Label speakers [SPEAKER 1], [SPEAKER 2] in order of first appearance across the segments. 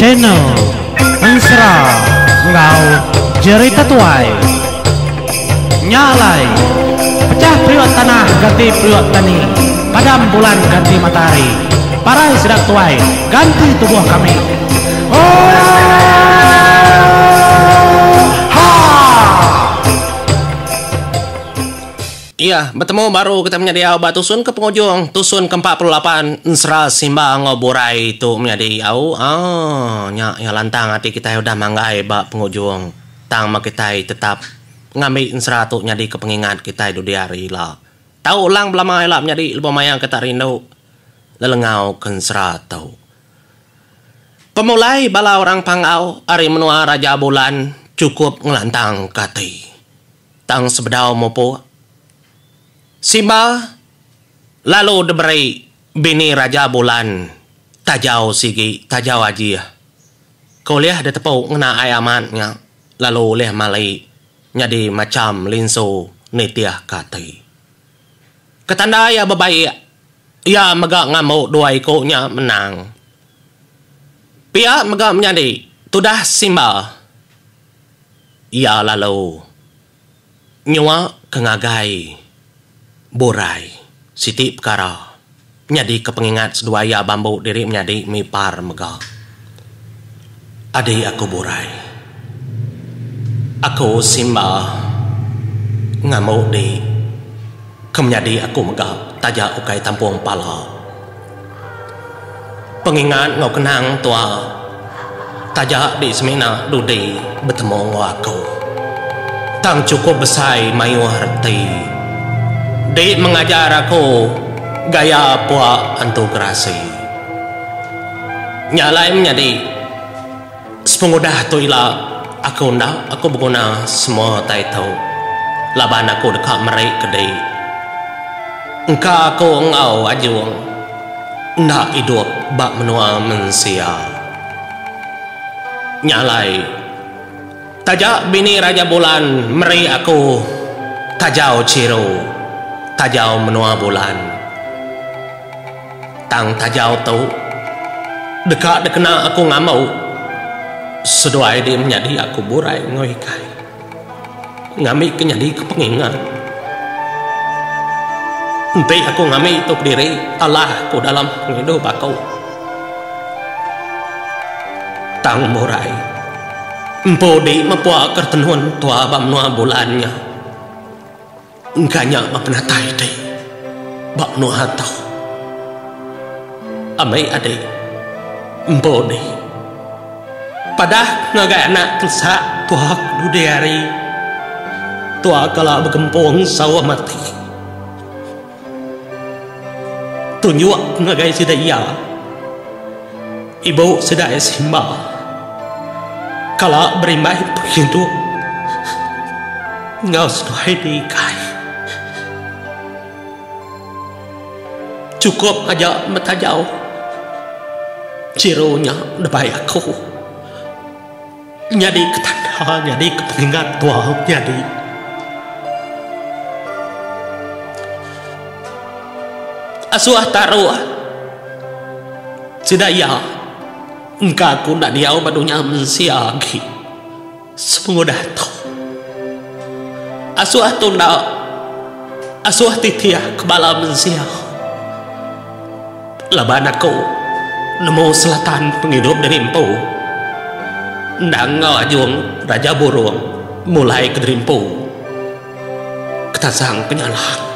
[SPEAKER 1] Channel Ensera enggau Jerita Tuai. Nya alai, pechah periuk tanah ganti periuk tani, padam bulan ganti matahari, parai sida tuai ganti tubuh kami. Oohaa!
[SPEAKER 2] Iya, betemu baru kita menyadi au ba tusun ke pengujung, tusun ke 48 Ensera Simba enggau Burai tu menyadi au. Aaa nya iya lantang ati kitai udah manggai ba pengujung. Tang meh kitai tetap ngambi ensera tu nyadi ke pengingat kitai dudi hari ila. Tau ulang belama ila menyadi lebuh maya kita rindu lelengau ke ensera tu. Pemulai bala orang Panggau ari menua Raja Bulan chukup ngelantangka ati. Tang sebedau mupuk, Simba lalu diberi bini Raja Bulan tajau sigi tajau ajih ke ulih ditepu ngena ai amat nya lalu ulih mali nyadi macham linsu nitihka ati. Ketanda iya bebaik, iya mega ngambu dua iku nya menang. Pia mega menyadi tudah Simba. Iya lalu nyua ke ngagai Burai siti pekara nyadika pengingat seduai iya bambu diri menyadi mipar mega. Adi aku Burai. Aku Simba ngambu di ke menyadi aku mega taja ukai tampung pala. Pengingat enggau kenang tua taja di semina dudi betemu enggau aku. Tang chukup besai mayuh reti. Di mengajar aku gaya pua antu gerasi. Nya alai menyadi sepengudah tu ila aku enda aku beguna semua utai tu laban aku deka meri ke di. Engka aku enggau Ajung enda idup ba menua mensia. Nya alai, taja bini Raja Bulan meri aku tajau chiru, tajau menua bulan. Tang tajau tu deka dikena aku ngambu seduai di menyadi aku burai enggau ikai. Ngambi ke nyadi ke pengingat. Enti aku ngambi tu kediri alah aku dalam pengidup aku. Tang murai. Empu di mepua ke tenun tua ba menua bulan nya. Engka nya ba penatai ti ba menua tu. Ambi adi empu di. Padah ngagai anak telesak tua dudi hari tua kala begempung sauh mati. Tunjuk ngagai sida iya ibu sida iya Simba kala berimbai pengidup enggau seduai diikai. Chukup aja betajau chiru nya debai aku nyadi ke tanda nyadi ke pengingat tua nyadi. Asuh taruh sida iya engka aku enda diau ba dunya mensia agi. Sepengudah tu, asuh tunda asuh titih ke bala mensia laban aku nemu selatan pengidup diri empu endang enggau ajung Raja Burung mulai ke diri empu ketasang penyalah.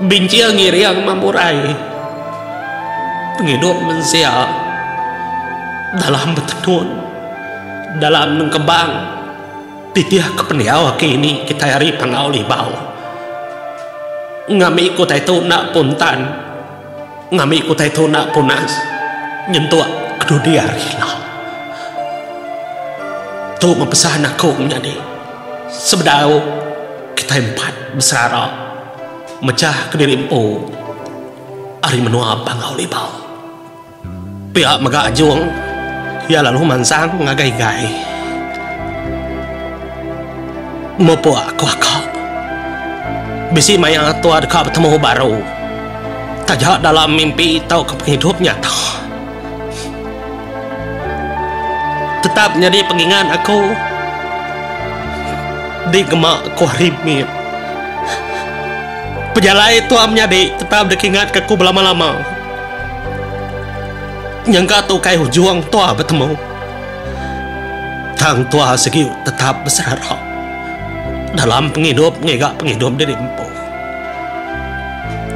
[SPEAKER 2] Binching ngiring mamurai pengidup mensia dalam betenun dalam nengkebang titih ke pendiau agi ini kitai ari Panggau Libau. Ngambi ku utai tu enda puntan ngambi ku utai tu enda punas nyentuk ke dudi hari ila. Tu meh pesan aku menyadi sebedau. Kitai empat beserara mechah kediri empu ari menua Panggau Libau. Pia mega Ajung iya lalu mansang ngagai Gai. Mupuk aku aka. Bisi maya tua deka betemu baru taja dalam mimpi tauka pengidup nyata. Tetap nyadi pengingat aku digema ku hari mit. Pejalai tua menyadi tetap dikingatka aku belama-lama. Nyangka tu ukai ujung tua betemu. Tang tua sigi tetap beserara dalam pengidup ngiga pengidup diri empu.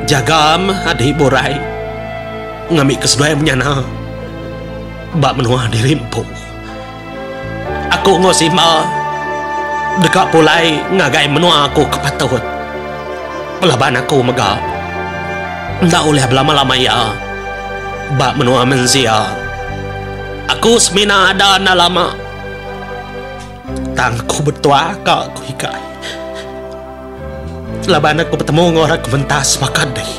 [SPEAKER 2] Jaga meh adi burai ngambika seduai menyana ba menua diri empu. Aku enggau Simba deka pulai ngagai menua aku ke patut. Laban aku mega enda ulih belama-lama iya ba menua mensia. Aku semina ada enda lama tang aku betua ka ku igai. Laban aku betemu enggau orang ke mentas baka dih.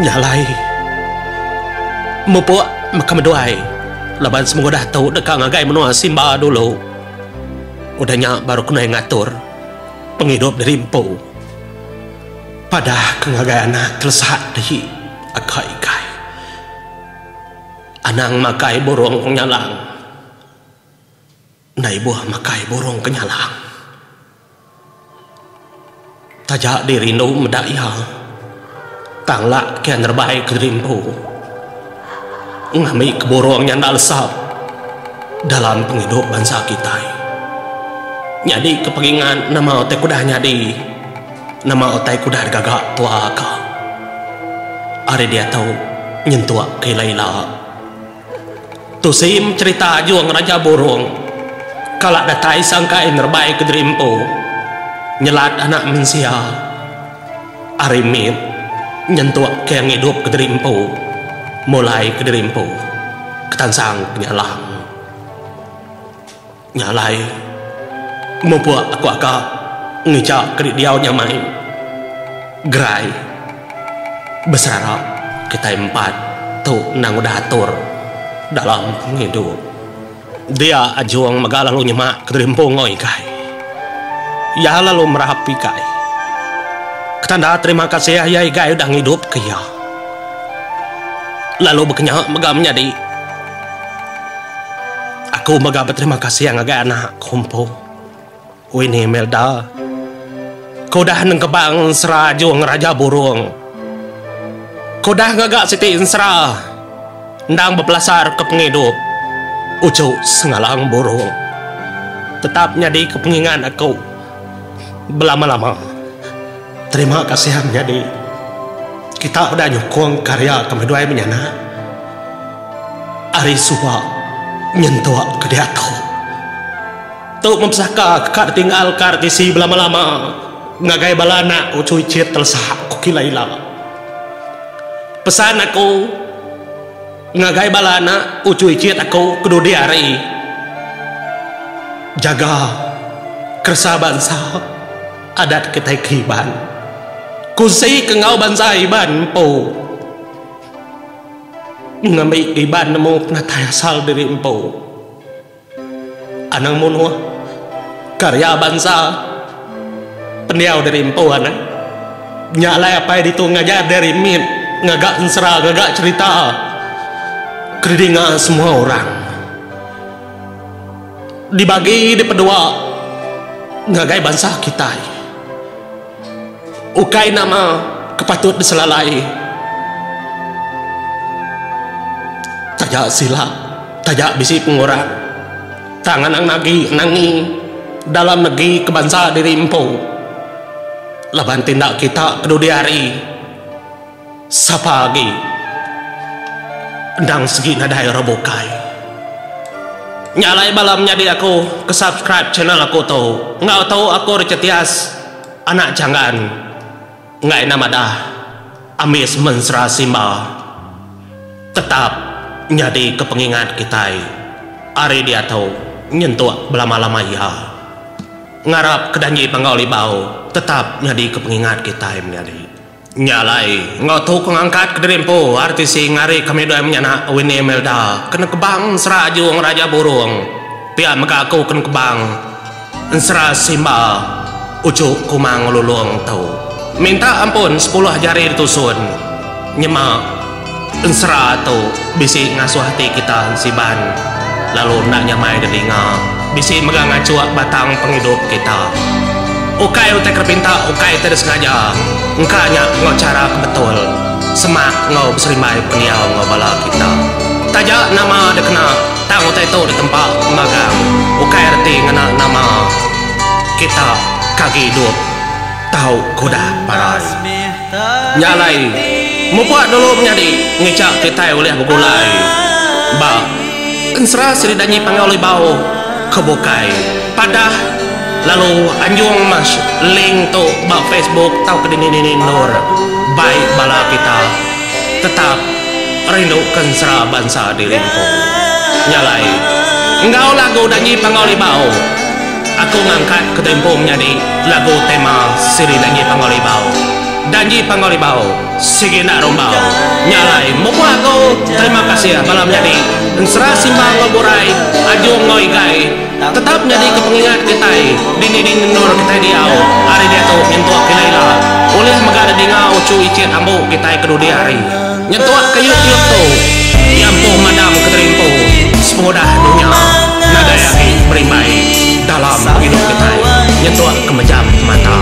[SPEAKER 2] Nya alai mupuk meka meduai laban semengudah tu deka ngagai menua Simba dulu. Udah nya baru ku nai ngatur pengidup diri empu. Padah ke ngagai anak telesak dih aka igai. Anang makai burung penyalang. Enda ibuh makai burung kenyalang. Taja diri rindu meda iya, tang la ke nerebai ke diri empu. Ngambi ke burung nya enda lesap dalam pengidup bansa kitai. Nyadi ke pengingat nama utai ke udah nyadi, nama utai ke udah digaga tua ka ari diatu nyentuk ke ila-ila. Tusim cherita Ajung Raja Burung kala datai sangkai nerebai ke diri empu nyelat anak mensia ari mit nyentuk ke ngidup ke diri empu mulai ke diri empu ketansang penyalang. Nya alai, mupuk aku aka ngicha ke diau nyamai gerai beserara kitai empat tu endang udah atur dalam pengidup. Dia Ajung mega lalu nyema ke diri empu enggau igai. Iya lalu merap igai. Ketanda terima kasih iya igai udah ngidupka iya. Lalu bekenya mega menyadi. Aku mega beterima kasih ngagai anak aku empu, Winnie Melda, ke udah nengkebang ensera Ajung Raja Burung, ke udah ngaga siti ensera endang bepelasarka pengidup Uchu Sengalang Burung tetap nyadika pengingat aku belama-lama. Terima kasih menyadi kita udah nyukung karya kami duai menyanak. Ari suba nyentuk ke diatu. Tu meh pesaka ke ka ditinggalka RTC belama-lama ngagai bala anak uchu ichit telesak ku kila ila. Pesan aku ngagai bala anak uchu ichit aku ke dudi hari jaga keresa bansa adat kitai ke Iban. Kunsi ke enggau bansa Iban empu. Ngambi Iban nemu penatai asal diri empu. Anang munuh karya bansa pendiau diri empu anang. Nya alai apai ditu ngajar diri mit ngaga ensera ngaga cherita ke didinga semua orang. Dibagi dipedua ngagai bansa kitai. Ukai nama ke patut diselalai. Taja silap, taja bisi pengurang, tang anang agi nangi dalam negi ke bansa diri empu. Laban tindak kita ke dudi hari, sapa agi endang sigi nadai orang bukai. Nya alai bala menyadi aku ke subscribe channel aku tu. Enggau tu aku Richard Tias. Anak Changgan enggai enda madah ambis mensera Simba tetap nyadi ke pengingat kitai ari diatu nyentuk belama-lama iya. Ngarap ke danji Panggau Libau tetap nyadi ke pengingat kitai menyadi. Nya alai, enggau tu ku ngangkat kediri empu RTC ngari kami duai menyanak Winnie Melda ke nekebang ensera Ajung Raja Burung pia mega aku ke nekebang ensera Simba Uchu Kumang Lulong tu. Minta ampun sepuluh jari ditusun nyema ensera tu bisi ngasuh ati kita ensiban. lalu enda nyamai didinga. Bisi mega ngachuk batang pengidup kita. Ukai utai ke dipinta ukai ti disengaja engka nya enggau chara ke betul semak enggau beserimbai pendiau enggau bala kita. Taja nama dikena tang utai tu ditempa magang ukai reti ngena nama kita ke agi idup tau ke udah parai. Nya alai mupuk dulu menyadi ngicha kitai ulih begulai ba ensera Sri Danyi Panggau Libau ke bukai. Padah lalu anjung meh link tu ba Facebook tauka dini-dini endur bai bala kita tetap rindu ke ensera bansa diri empu. Nya alai enggau lagu Danji Panggau Libau aku ngangkat ke tu empu menyadi lagu tema siri Danji Panggau Libau. Danji Panggau Libau sigi enda rumbau. Nya alai mupuk aku terima kasih bala menyadi ensera Simba enggau Burai Ajung enggau Igai. Tetap nyadika pengingat kitai dini-dini endur kitai diau ari diatu nyentuk ke ila-ila ulih mega didinga uchu ichit ambu kitai ke dudi hari. Nyentuk ke yut-yut tu iya empu madam ke terimpu sepengudah dunya nadai agi berimbai dalam pengidup kitai nyentuk ke mejam mata.